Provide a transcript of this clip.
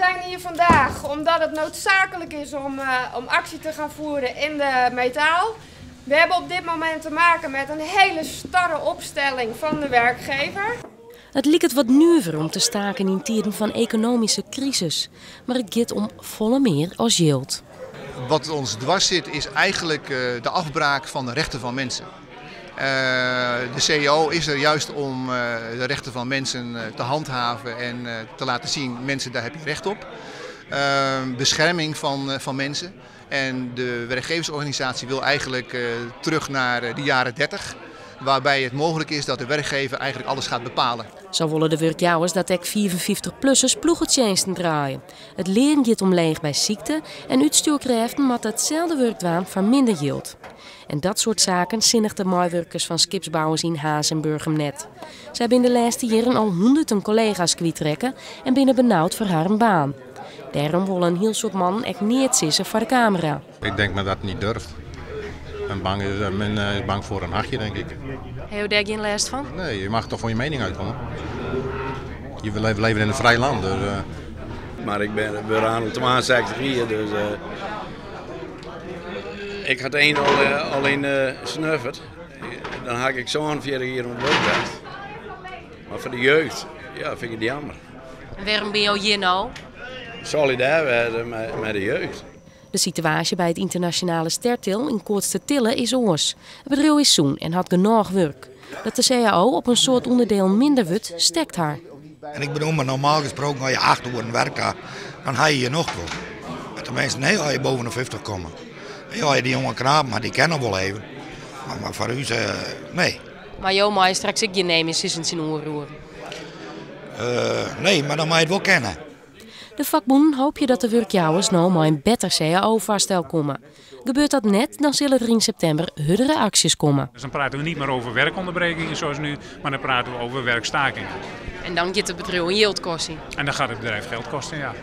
zijn hier vandaag omdat het noodzakelijk is om, eh, om actie te gaan voeren in de metaal. We hebben op dit moment te maken met een hele starre opstelling van de werkgever. It liket wat nuver om te staken yn tiden fan ekonomyske krisis, mar it giet om folle mear as jild. Wat ons dwars zit is eigenlijk eh, de afbraak van de rechten van mensen. Eh, de CAO is er juist om eh, de rechten van mensen te handhaven en te laten zien, mensen daar heb je recht op. Bescherming van, van mensen. En de werkgeversorganisatie wil eigenlijk terug naar de jaren 30 waarbij het mogelijk is dat de werkgever eigenlijk alles gaat bepalen. Sa wolle de wurkjouwers dat ek 55-plussers ploegetsjinsten draaie. It lean giet omleech by sykte en útstjoerkrêften moatte itselde wurk dwaan foar minder jild. En dat soart saken sinnet de meiwurkers fan skipsbouwers yn Harns en Burgum net. Sy binne de lêste jierren al hûnderten kollega's kwytrekke en binne benaud foar harren baan. Dêrom wolle in hiel soad mannen ek neat sizze foar de kamera. Ik denk men dat niet durft. En bang is, eh, men eh, is bang voor een hachje, denk ik. Ha jo dêr gjin lêst fan? Nee, je mag toch voor je mening uitkomen. Je, we leven in een vrij land. Dus, uh... Mar ik bin wer oan 62 jier, dus uh, ik ha ien al, al yn uh, snufferd. Dan ha ik sa'n 40 jier oan it wurk west. Mar foar de jeugd, ja, fyn ik it jammer. En wêrom binne jo hjir no? Solidair wêze mei de jeugd. De situaasje by it ynternasjonale Stertil yn Koatstertille is oars. It bedriuw is sûn en hat genôch wurk. Dat de CAO op in soad ûnderdielen minder wurdt, stekt har. En ik bedoel, maar normaal gesproken, als je 8 uur werkt, dan ha je je noch wol. Tenminste, nee, als je boven de 50 komt. Ja, die jonge knapen, maar die kennen wol even. Mar foar ús, nee. Mar jo meie straks ek gjin nee mear sizze tsjin oer. Nee, mar dan meie je it wol kenne. De fakbûnen hoopje dat de wurkjouwers no mei in better CAO-foarstel komme. Gebeurt dat net, dan sille der yn septimber hurdere aksjes komme. Dus dan praten we niet meer over werkonderbrekingen zoals nu, maar dan praten we over werkstakingen. En dan giet it bedriuw in jild kostjen. En dan gaat het bedrijf geld kosten, ja.